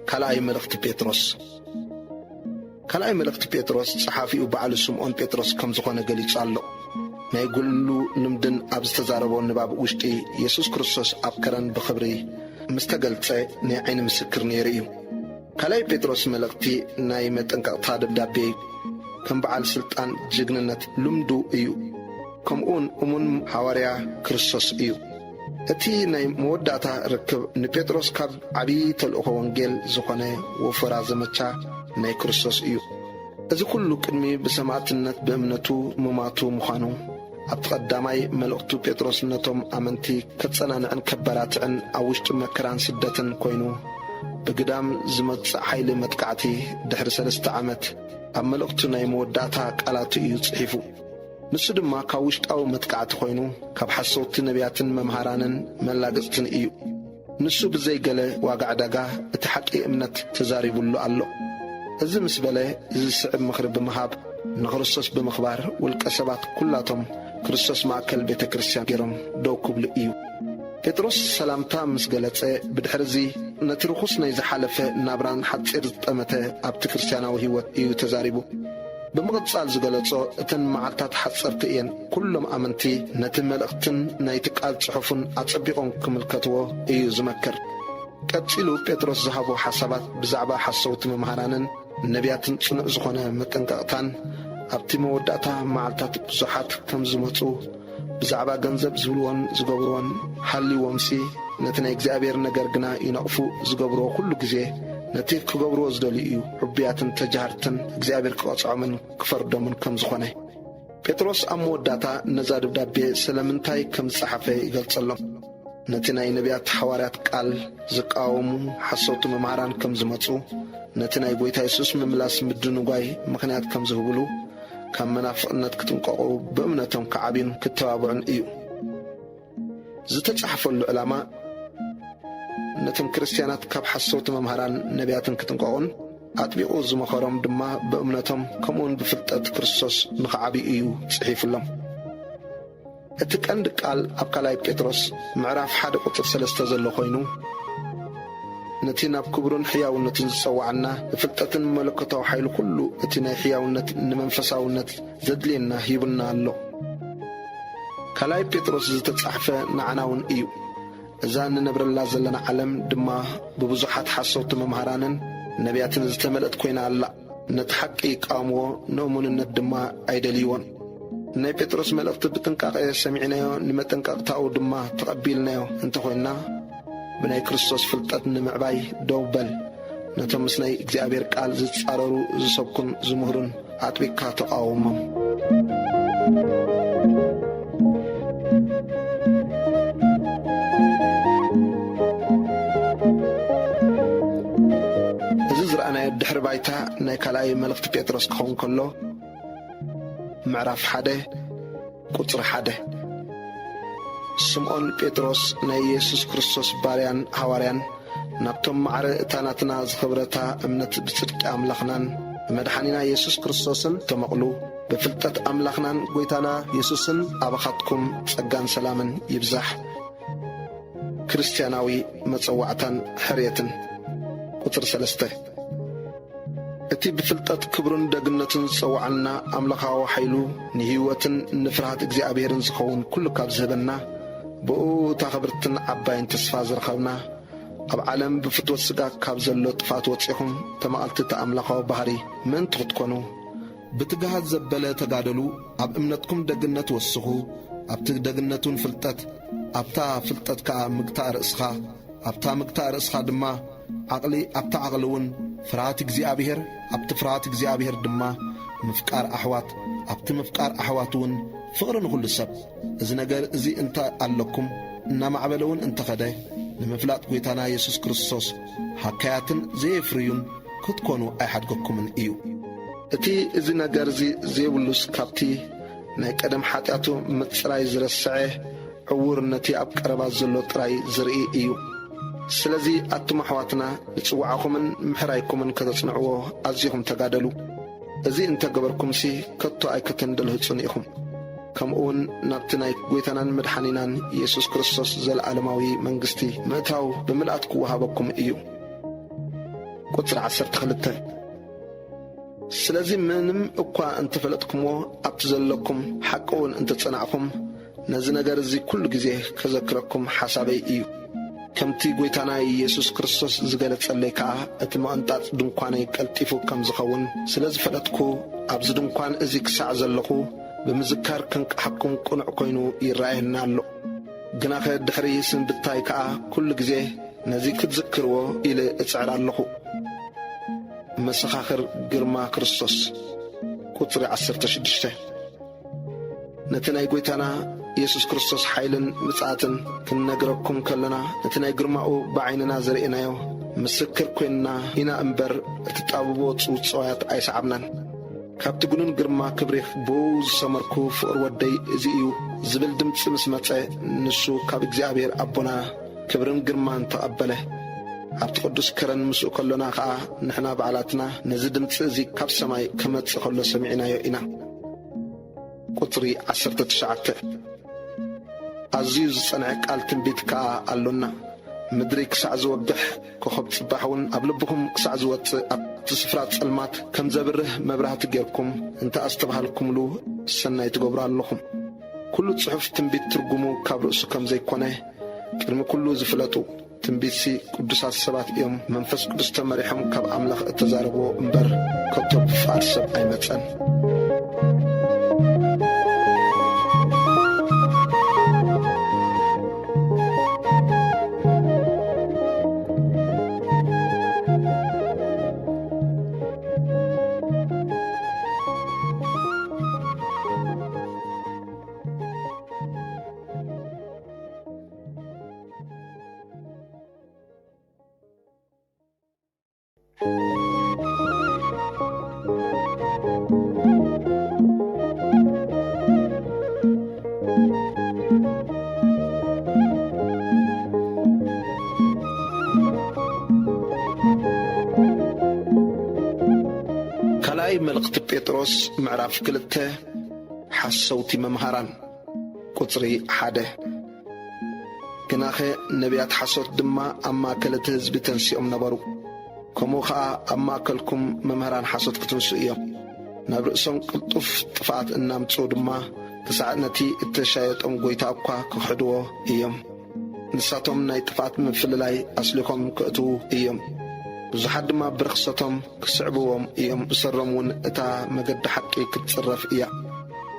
ካልኣይ መልእኽቲ ጴጥሮስ። ካልኣይ መልእኽቲ ጴጥሮስ ጸሓፊኡ ባዕሉ ስምዖን ጴጥሮስ ከም ዝኾነ ገሊጹ ኣሎ። ናይ ግሉ ልምድን ኣብ ዝተዛረቦ ንባብ ውሽጢ የሱስ ክርስቶስ ኣብ ከረን ብኽብሪ ምስ ተገልጸ ናይ ዓይኒ ምስክር ነይሩ እዩ። ካልኣይ ጴጥሮስ መልእኽቲ ናይ መጠንቀቕታ ደብዳቤ እዩ። ከም በዓል ስልጣን ጅግንነት ልምዱ እዩ። ከምኡውን እሙን ሃዋርያ ክርስቶስ እዩ። እቲ ናይ መወዳእታ ርክብ ንጴጥሮስ ካብ ዓብዪ ተልእኾ ወንጌል ዝኾነ ወፈራ ዘመቻ ናይ ክርስቶስ እዩ። እዚ ኩሉ ቅድሚ ብሰማዕትነት ብእምነቱ ምማቱ ምዃኑ ኣብቲ ቀዳማይ መልእኽቱ ጴጥሮስ ነቶም ኣመንቲ ከጸናንዕን ከበራትዕን ኣብ ውሽጢ መከራን ስደትን ኮይኑ ብግዳም ዝመጽእ ሓይሊ መጥቃዕቲ ድሕሪ ሰለስተ ዓመት ኣብ መልእኽቱ ናይ መወዳእታ ቃላቱ እዩ ጽሒፉ። ንሱ ድማ ካብ ውሽጣዊ መጥቃዕቲ ኮይኑ ካብ ሓሰውቲ ነቢያትን መምሃራንን መላገጽትን እዩ። ንሱ ብዘይ ገለ ዋጋ ዕዳጋ እቲ ሓቂ እምነት ተዛሪቡሉ ኣሎ። እዚ ምስ በለ እዚ ዝስዕብ ምኽሪ ብምሃብ ንክርስቶስ ብምኽባር ውልቀ ሰባት ኩላቶም ክርስቶስ ማእከል ቤተ ክርስቲያን ገይሮም ደው ክብሉ እዩ። ጴጥሮስ ሰላምታ ምስ ገለጸ ብድሕርዚ ነቲ ርኹስ ናይ ዝሓለፈ ናብራን ሓጺር ዝጠመተ ኣብቲ ክርስቲያናዊ ህይወት እዩ ተዛሪቡ። ብምቕጻል ዝገለጾ እተን መዓልታት ሓጸርቲ እየን። ኩሎም ኣመንቲ ነቲ መልእኽትን ናይቲ ቃል ጽሑፍን ኣጸቢቖም ክምልከትዎ እዩ ዝመክር። ቀጺሉ ጴጥሮስ ዝሃቦ ሓሳባት ብዛዕባ ሓሰውቲ መምሃራንን ነቢያትን ጽኑዕ ዝኾነ መጠንቀቕታን ኣብቲ መወዳእታ መዓልታት ብዙሓት ከም ዝመጹ ብዛዕባ ገንዘብ ዝብልዎን ዝገብርዎን ሃልይዎምሲ ነቲ ናይ እግዚኣብሔር ነገር ግና ይነቕፉ። ዝገብርዎ ኩሉ ግዜ ነቲ ክገብርዎ ዝደልዩ እዩ። ዕቡያትን ተጃሃርትን እግዚኣብሔር ክቐጽዖምን ክፈርዶምን ከም ዝኾነ። ጴጥሮስ ኣብ መወዳእታ ነዛ ደብዳቤ ስለምንታይ ከም ዝጸሓፈ ይገልጸሎም። ነቲ ናይ ነቢያት ሃዋርያት ቃል ዝቃወሙ ሓሰውቲ መምሃራን ከም ዝመጹ፣ ነቲ ናይ ጐይታ የሱስ ምምላስ ምድንጓይ ምኽንያት ከም ዝህብሉ፣ ካብ መናፍቕነት ክጥንቀቑ፣ ብእምነቶም ክዓብዩን ክተባብዑን እዩ። ዝተጻሕፈሉ ዕላማ፣ ነቶም ክርስትያናት ካብ ሓሰውቲ መምሃራን ነቢያትን ክጥንቀቑን፣ ኣጥቢቑ ዝመኸሮም ድማ ብእምነቶም ከምኡውን ብፍልጠት ክርስቶስ ንኽዓብዩ እዩ ጽሒፉሎም። እቲ ቀንዲ ቃል ኣብ ካልኣይ ጴጥሮስ ምዕራፍ ሓደ ቁጽሪ ሰለስተ ዘሎ ኮይኑ፣ ነቲ ናብ ክብሩን ሕያውነቱን ዝጸዋዓና ብፍልጠትን መለኮታዊ ሓይሊ ኩሉ እቲ ናይ ሕያውነት ንመንፈሳውነት ዘድልየና ሂቡና ኣሎ። ካልኣይ ጴጥሮስ ዝተጻሕፈ ንዓና እውን እዩ። እዛ እንነብረላ ዘለና ዓለም ድማ ብብዙሓት ሓሰውቲ መምሃራንን ነቢያትን ዝተመልአት ኮይና ኣላ። ነቲ ሓቂ ይቃወምዎ፣ ንእሙንነት ድማ ኣይደልይዎን። ናይ ጴጥሮስ መልእኽቲ ብጥንቃቐ ሰሚዕናዮ፣ ንመጠንቀቕታኡ ድማ ተቐቢልናዮ እንተኾይንና፣ ብናይ ክርስቶስ ፍልጠት ንምዕባይ ደው በል። ነቶም ምስ ናይ እግዚኣብሔር ቃል ዝጻረሩ ዝሰብኩን ዝምህሩን ኣጥቢቅካ ተቓወሞም። እዚ ዝረኣናዮ ድሕሪ ባይታ ናይ ካልኣይ መልእኽቲ ጴጥሮስ ክኸውን ከሎ፣ ምዕራፍ ሓደ ቁጽሪ ሓደ። ስምዖን ጴጥሮስ ናይ የሱስ ክርስቶስ ባርያን ሃዋርያን፣ ናብቶም ማዕረ እታ ናትና ዝኸብረታ እምነት ብጽድቂ ኣምላኽናን ብመድሓኒና የሱስ ክርስቶስን ተመቕሉ፣ ብፍልጠት ኣምላኽናን ጐይታና የሱስን ኣባኻትኩም ጸጋን ሰላምን ይብዛሕ። ክርስትያናዊ መጸዋዕታን ሕርየትን። ቁጽሪ ሰለስተ። እቲ ብፍልጠት ክብሩን ደግነቱን ዝጸውዓና ኣምላኻዊ ሓይሉ ንህይወትን ንፍርሃት እግዚኣብሔርን ዝኸውን ኩሉ ካብ ዝህበና፣ ብእኡ እታ ክብርትን ዓባይን ተስፋ ዝረኸብና፣ ኣብ ዓለም ብፍትወት ስጋ ካብ ዘሎ ጥፍኣት ወጺኹም ተማቐልቲ እቲ ኣምላኻዊ ባህሪ ምእንቲ ክትኮኑ፣ ብትግሃት ዘበለ ተጋደሉ፣ ኣብ እምነትኩም ደግነት ወስኹ፣ ኣብቲ ደግነቱን ፍልጠት፣ ኣብታ ፍልጠት ከኣ ምግታእ ርእስኻ፣ ኣብታ ምግታእ ርእስኻ ድማ ዓቕሊ፣ ኣብታ ዓቕሊ እውን ፍርሃት እግዚኣብሔር፣ ኣብቲ ፍርሃት እግዚኣብሔር ድማ ምፍቃር ኣሕዋት፣ ኣብቲ ምፍቃር ኣሕዋት እውን ፍቕሪ ንኹሉ ሰብ። እዚ ነገር እዚ እንተ ኣለኩም፣ እናማዕበለ እውን እንተኸደ፣ ንምፍላጥ ጐይታና የሱስ ክርስቶስ ሃካያትን ዘየፍርዩን ክትኮኑ ኣይሓድገኩምን እዩ። እቲ እዚ ነገር እዚ ዘይብሉስ፣ ካብቲ ናይ ቀደም ሓጢኣቱ ምጽራይ ዝረስዐ፣ ዕዉር ነቲ ኣብ ቀረባ ዘሎ ጥራይ ዝርኢ እዩ። ስለዚ ኣቱም ኣሕዋትና፣ ንጽውዓኹምን ምሕራይኩምን ከተጽንዕዎ ኣዚኹም ተጋደሉ። እዚ እንተ ገበርኩምሲ፣ ከቶ ኣይክትንደልህጹን ኢኹም። ከምኡውን ናብቲ ናይ ጐይታናን መድሓኒናን የሱስ ክርስቶስ ዘለዓለማዊ መንግስቲ ምእታው ብምልኣት ክወሃበኩም እዩ። ቁጽሪ ዓሰርተ ክልተ። ስለዚ ምንም እኳ እንተፈለጥኩምዎ፣ ኣብቲ ዘለኩም ሓቂ እውን እንተጸናዕኩም፣ ነዚ ነገር እዚ ኩሉ ግዜ ከዘክረኩም ሓሳበይ እዩ። ከምቲ ጐይታና የሱስ ክርስቶስ ዝገለጸለይ ከኣ፣ እቲ ምቕንጣጥ ድንኳነይ ቀልጢፉ ከም ዝኸውን ስለ ዝፈለጥኩ፣ ኣብዚ ድንኳን እዚ ክሳዕ ዘለኹ ብምዝካር ክንቅሓኩም ቅኑዕ ኮይኑ ይረኣየኒ ኣሎ። ግናኸ ድሕሪ ስንብታይ ከኣ ኩሉ ግዜ ነዚ ክትዝክርዎ ኢለ እጽዕር ኣለኹ። መሰኻኽር ግርማ ክርስቶስ። ቁጽሪ ዓሰርተ ሽዱሽተ። ነቲ ናይ ጐይታና የሱስ ክርስቶስ ሓይልን ምጽኣትን ክንነግረኩም ከለና፣ ነቲ ናይ ግርማኡ ብዓይንና ዘርእናዮ ምስክር ኮይንና ኢና እምበር፣ እትጣብብዎ ጽውጽዋያት ኣይሰዓብናን። ካብቲ ግኑን ግርማ ክብሪ ብኡ ዝሰመርኩ ፍቕሪ ወደይ እዚ እዩ ዝብል ድምጺ ምስ መጸ፣ ንሱ ካብ እግዚኣብሔር ኣቦና ክብርን ግርማን ተቐበለ። ኣብቲ ቅዱስ ከረን ምስኡ ከሎና ኸኣ፣ ንሕና ባዕላትና ነዚ ድምጺ እዚ ካብ ሰማይ ክመጽእ ከሎ ሰሚዕናዮ ኢና። ቁጽሪ ዓሰርተ ትሽዓተ። ኣዝዩ ዝጸንዐ ቃል ትንቢት ከኣ ኣሎና። ምድሪ ክሳዕ ዝወግሕ፣ ኮኸብ ጽባሕ እውን ኣብ ልብኹም ክሳዕ ዝወጽእ፣ ኣብቲ ስፍራ ጸልማት ከም ዘብርህ መብራህቲ ጌርኩም እንተ ኣስተብሃልኩምሉ፣ ሰናይ ትገብሩ ኣለኹም። ኩሉ ጽሑፍ ትንቢት ትርጉሙ ካብ ርእሱ ከም ዘይኮነ ቅድሚ ኩሉ ዝፍለጡ፣ ትንቢትሲ ቅዱሳት ሰባት እዮም መንፈስ ቅዱስ ተመሪሖም ካብ ኣምላኽ እተዛረብዎ እምበር፣ ከቶ ብፍቓድ ሰብ ኣይመጸን። ካልኣይ መልእኽቲ ጴጥሮስ ምዕራፍ ክልተ። ሓሰውቲ መምሃራን። ቁጽሪ ሓደ። ግናኸ ነቢያት ሓሶት ድማ ኣብ ማእከል እቲ ህዝቢ ተንሲኦም ነበሩ። ከምኡ ኸኣ ኣብ ማእከልኩም መምህራን ሓሶት ክትንስኡ እዮም። ናብ ርእሶም ቅልጡፍ ጥፍኣት እናምጽኡ ድማ፣ ክሳዕ ነቲ እተሻየጦም ጐይታ እኳ ክኽሕድዎ እዮም። ንሳቶም ናይ ጥፍኣት ምፍልላይ ኣስሊኾም ከእትዉ እዮም። ብዙሓት ድማ ብርኽሰቶም ክስዕብዎም እዮም። ብሰሮም እውን እታ መገዲ ሓቂ ክትጽረፍ እያ።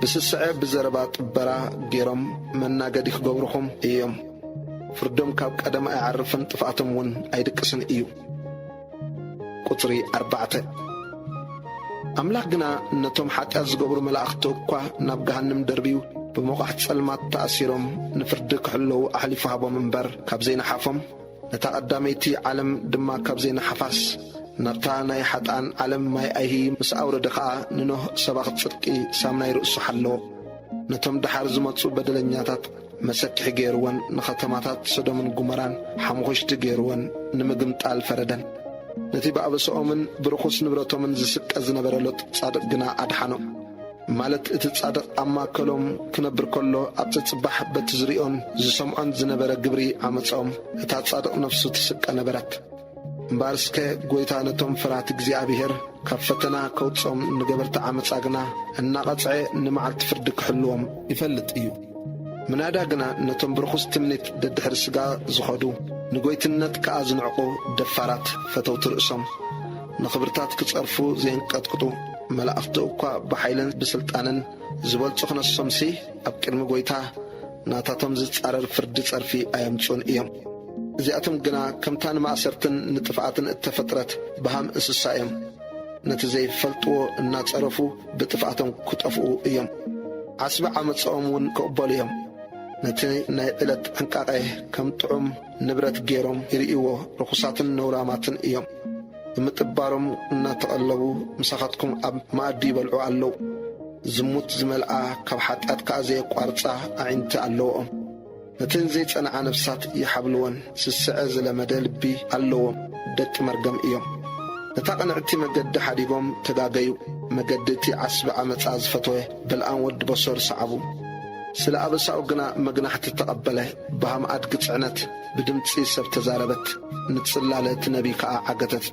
ብስስዐ ብዘረባ ጥበራ ገይሮም መናገዲ ክገብሩኹም እዮም። ፍርዶም ካብ ቀደም ኣይዓርፍን፣ ጥፍኣቶም እውን ኣይድቅስን እዩ። ቁጽሪ ኣርባዕተ። ኣምላኽ ግና ነቶም ሓጢኣት ዝገብሩ መላእኽቱ እኳ ናብ ገሃንም ደርብዩ፣ ብመቋሕ ጸልማት ተኣሲሮም ንፍርዲ ክሕለዉ ኣሕሊፉ ሃቦም እምበር፣ ካብ ዘይነሓፎም፣ ነታ ቀዳመይቲ ዓለም ድማ ካብ ዘይነሓፋስ፣ ናብታ ናይ ሓጥኣን ዓለም ማይ ኣይሂ ምስ ኣውረደ ኸኣ፣ ንኖህ ሰባኺ ጽድቂ ሳምናይ ርእሱ ሓለዎ። ነቶም ደሓር ዝመጹ በደለኛታት መሰክሒ ገይርወን፣ ንኸተማታት ሰዶምን ጉመራን ሓሙኽሽቲ ገይርወን ንምግምጣል ፈረደን። ነቲ ብኣበስኦምን ብርኹስ ንብረቶምን ዝስቀ ዝነበረ ሎጥ ጻድቕ ግና ኣድሓኖ። ማለት እቲ ጻድቕ ኣብ ማእከሎም ክነብር ከሎ፣ ኣብቲ ጽባሕ በቲ ዝርእዮን ዝሰምዖን ዝነበረ ግብሪ ዓመጾም፣ እታ ጻድቕ ነፍሱ ትስቀ ነበረት። እምበኣርስከ ጐይታ ነቶም ፈራህቲ እግዚኣብሄር ካብ ፈተና ከውጽኦም፣ ንገበርቲ ዓመጻ ግና እናቐጽዐ ንመዓልቲ ፍርዲ ክሕልዎም ይፈልጥ እዩ። ምናዳ ግና ነቶም ብርኹስ ትምኒት ደድሕሪ ስጋ ዝኸዱ፣ ንጐይትነት ከኣ ዝንዕቑ ደፋራት ፈተውቲ ርእሶም፣ ንኽብርታት ክጸርፉ ዘየንቀጥቅጡ መላእኽቲ እኳ ብሓይልን ብስልጣንን ዝበልጹ ክነሶምሲ፣ ኣብ ቅድሚ ጐይታ ናታቶም ዝጻረር ፍርዲ ጸርፊ ኣየምጽኡን እዮም። እዚኣቶም ግና ከምታ ንማእሰርትን ንጥፍኣትን እተፈጥረት በሃም እንስሳ እዮም። ነቲ ዘይፈልጥዎ እናጸረፉ ብጥፍኣቶም ክጠፍኡ እዮም። ዓስቢ ዓመጻኦም እውን ክቕበሉ እዮም። ነቲ ናይ ዕለት ዕንቃቐ ከም ጥዑም ንብረት ገይሮም ይርእይዎ፣ ርኹሳትን ነውራማትን እዮም። ብምጥባሮም እናተቐለቡ ምሳኻትኩም ኣብ መኣዲ ይበልዑ ኣለዉ። ዝሙት ዝመልኣ፣ ካብ ሓጢኣት ከኣ ዘየቋርጻ ኣዒንቲ ኣለውኦም። ነተን ዘይጸንዓ ነፍሳት ይሓብልወን። ስስዐ ዝለመደ ልቢ ኣለዎም፣ ደቂ መርገም እዮም። ነታ ቅንዕቲ መገዲ ሓዲጎም ተጋገዩ። መገዲ እቲ ዓስቢ ዓመጻ ዝፈተወ በልኣም ወዲ በሶር ሰዓቡ። ስለ ኣበሳኡ ግና መግናሕቲ ተቐበለ። ብሃም ኣድጊ ጽዕነት ብድምጺ ሰብ ተዛረበት። ንጽላለ እቲ ነቢይ ከኣ ዓገተት።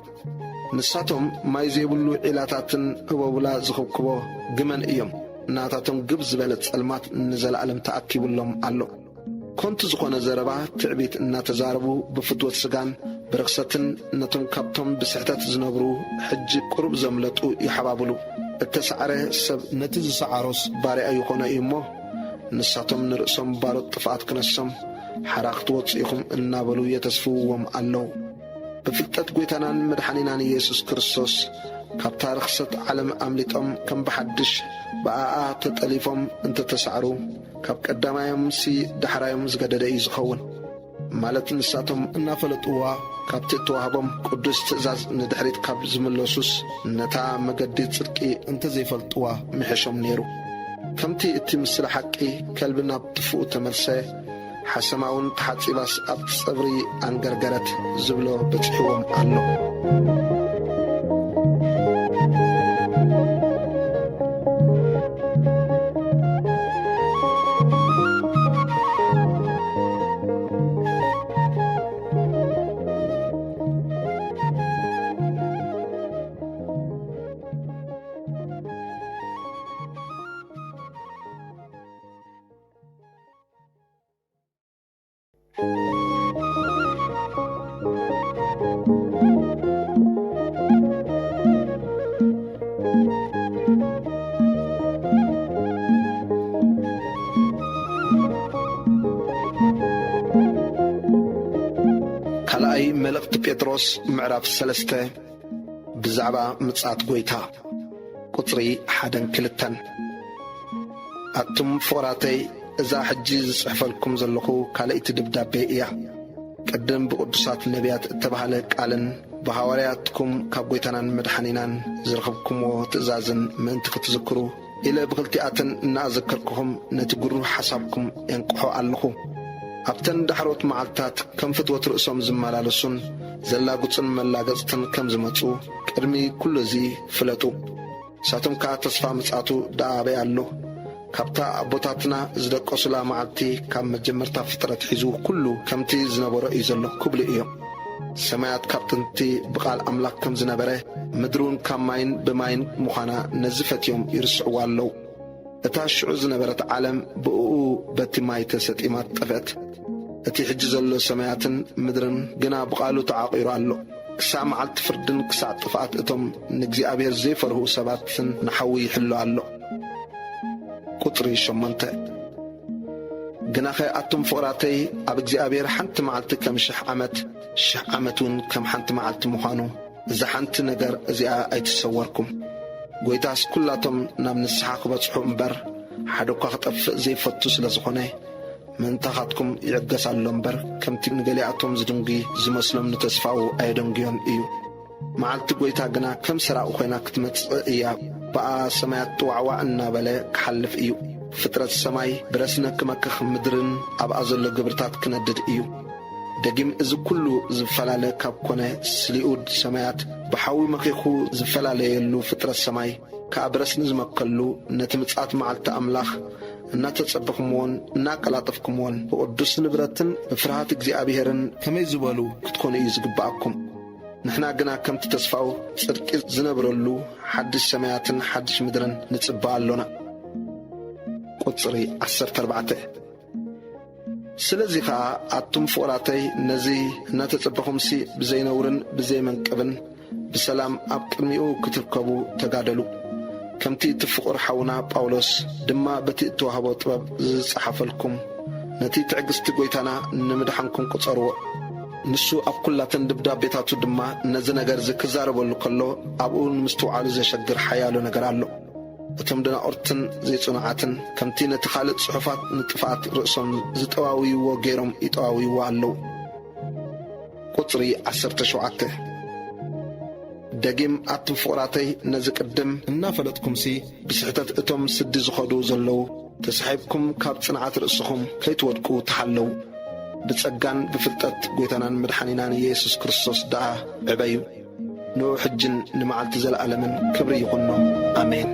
ንሳቶም ማይ ዘይብሉ ዒላታትን ህቦብላ ዝኽብክቦ ግመን እዮም። ናታቶም ግብ ዝበለ ጸልማት ንዘለኣለም ተኣኪቡሎም ኣሎ። ኮንቱ ዝኾነ ዘረባ ትዕቢት እናተዛረቡ ብፍትወት ስጋን ብርኽሰትን ነቶም ካብቶም ብስሕተት ዝነብሩ ሕጂ ቁሩብ ዘምለጡ ይሓባብሉ። እተሳዕረ ሰብ ነቲ ዝሰዓሮስ ባርያ ይኾኖ እዩ እሞ፣ ንሳቶም ንርእሶም ባሮት ጥፍኣት ክነሶም ሓራ ክትወጹ ኢኹም እናበሉ የተስፍውዎም ኣለዉ። ብፍልጠት ጐይታናን መድሓኒናን ኢየሱስ ክርስቶስ ካብታ ርኽሰት ዓለም ኣምሊጦም ከም ብሓድሽ ብኣኣ ተጠሊፎም እንተተሳዕሩ፣ ካብ ቀዳማዮምሲ ዳሕራዮም ዝገደደ እዩ ዝኸውን። ማለት ንሳቶም እናፈለጥዋ ካብቲ እተዋህቦም ቅዱስ ትእዛዝ ንድሕሪት ካብ ዝምለሱስ፣ ነታ መገዲ ጽድቂ እንተዘይፈልጥዋ ምሐሾም ነይሩ። ከምቲ እቲ ምስለ ሓቂ ከልቢ ናብ ጥፍኡ ተመልሰ፣ ሓሰማ እውን ተሓጺባስ ኣብ ጸብሪ ኣንገርገረት ዝብሎ በጺሕዎም ኣሎ። ካልኣይ መልእኽቲ ጴጥሮስ ምዕራፍ ሰለስተ። ብዛዕባ ምጽኣት ጐይታ። ቁጽሪ ሓደን ክልተን። ኣቱም ፍቑራተይ፣ እዛ ሕጂ ዝጽሕፈልኩም ዘለኹ ካልኣይቲ ደብዳቤ እያ። ቅድም ብቕዱሳት ነቢያት እተባህለ ቃልን ብሃዋርያትኩም ካብ ጐይታናን መድሓኒናን ዝረኸብኩምዎ ትእዛዝን ምእንቲ ክትዝክሩ ኢለ ብኽልቲኣተን እናኣዘከርኩኹም ነቲ ግሩህ ሓሳብኩም የንቅሖ ኣለኹ። ኣብተን ዳሕሮት መዓልትታት ከም ፍትወት ርእሶም ዝመላለሱን ዘላግጹን መላገጽትን ከም ዝመጹ ቅድሚ ኩሉ እዚ ፍለጡ። ንሳቶም ከኣ ተስፋ ምጽኣቱ ደኣ ኣበይ ኣሎ? ካብታ ኣቦታትና ዝደቀሱላ መዓልቲ ካብ መጀመርታ ፍጥረት ሒዙ ኩሉ ከምቲ ዝነበሮ እዩ ዘሎ ክብሉ እዮም። ሰማያት ካብ ጥንቲ ብቓል ኣምላኽ ከም ዝነበረ፣ ምድሪ እውን ካብ ማይን ብማይን ምዃና ነዚ ፈትዮም ይርስዕዋ ኣለዉ። እታ ሽዑ ዝነበረት ዓለም ብእኡ በቲ ማይ ተሰጢማ ጠፍአት። እቲ ሕጂ ዘሎ ሰማያትን ምድርን ግና ብቓሉ ተዓቒሩ ኣሎ። ክሳዕ መዓልቲ ፍርድን ክሳዕ ጥፍኣት እቶም ንእግዚኣብሔር ዘይፈርሁ ሰባትን ንሓዊ ይሕሎ ኣሎ። ቁጽሪ ሸሞንተ። ግናኸ ኣቱም ፍቑራተይ፣ ኣብ እግዚኣብሔር ሓንቲ መዓልቲ ከም ሽሕ ዓመት፣ ሽሕ ዓመት እውን ከም ሓንቲ መዓልቲ ምዃኑ፣ እዛ ሓንቲ ነገር እዚኣ ኣይትሰወርኩም። ጐይታስ ኵላቶም ናብ ንስሓ ክበጽሑ እምበር፣ ሓደ እኳ ክጠፍእ ዘይፈቱ ስለ ዝኾነ፣ ምእንታኻትኩም ይዕገስ ኣሎ እምበር፣ ከምቲ ንገሊኣቶም ዝድንጉይ ዝመስሎም ንተስፋኡ ኣየደንጉዮን እዩ። መዓልቲ ጐይታ ግና ከም ሰራቒ ኾይና ክትመጽእ እያ። ብኣ ሰማያት ጥዋዕዋዕ እናበለ ክሓልፍ እዩ። ፍጥረት ሰማይ ብረስነ ክመክኽ፣ ምድርን ኣብኣ ዘሎ ግብርታት ክነድድ እዩ። ደጊም እዚ ኩሉ ዝፈላለ ካብ ኮነ፣ ስሊኡድ ሰማያት ብሓዊ መኺኹ ዝፈላለየሉ ፍጥረት ሰማይ ከኣ ብረስኒ ዝመከሉ፣ ነቲ ምጽኣት መዓልቲ ኣምላኽ እናተጸበኹምዎን እናቀላጠፍኩምዎን፣ ብቕዱስ ንብረትን ብፍርሃት እግዚኣብሄርን ከመይ ዝበሉ ክትኮኑ እዩ ዝግብኣኩም። ንሕና ግና ከምቲ ተስፋኡ ጽድቂ ዝነብረሉ ሓድሽ ሰማያትን ሓድሽ ምድርን ንጽበ ኣሎና። ቁጽሪ ዓሰርተ ኣርባዕተ። ስለዚ ኸኣ ኣቱም ፍቑራተይ፣ ነዚ እናተጸበኹምሲ ብዘይነውርን ብዘይመንቅብን ብሰላም ኣብ ቅድሚኡ ክትርከቡ ተጋደሉ። ከምቲ እቲ ፍቑር ሓውና ጳውሎስ ድማ በቲ እተዋህቦ ጥበብ ዝጸሓፈልኩም፣ ነቲ ትዕግስቲ ጐይታና ንምድሓንኩም ቁጸርዎ። ንሱ ኣብ ኵላተን ደብዳቤታቱ ድማ ነዚ ነገር እዚ ክዛረበሉ ከሎ፣ ኣብኡ ንምስትውዓሉ ዘሸግር ሓያሎ ነገር ኣሎ። እቶም ደናቑርትን ዘይጽኑዓትን፣ ከምቲ ነቲ ካልእ ጽሑፋት ንጥፍኣት ርእሶም ዝጠዋውይዎ ገይሮም ይጠዋውይዎ ኣለዉ። ቁጽሪ ዓሰርተ ሸውዓተ። ደጊም ኣቱም ፍቑራተይ፣ ነዚ ቅድም እናፈለጥኩምሲ፣ ብስሕተት እቶም ስዲ ዝኸዱ ዘለዉ፣ ተሳሒብኩም ካብ ጽንዓት ርእስኹም ከይትወድቁ ተሓለዉ። ብጸጋን ብፍልጠት ጐይታናን መድሓኒናን ኢየሱስ ክርስቶስ ደኣ ዕበዩ። ንዑ ሕጅን ንመዓልቲ ዘለኣለምን ክብሪ ይኹኖ። ኣሜን።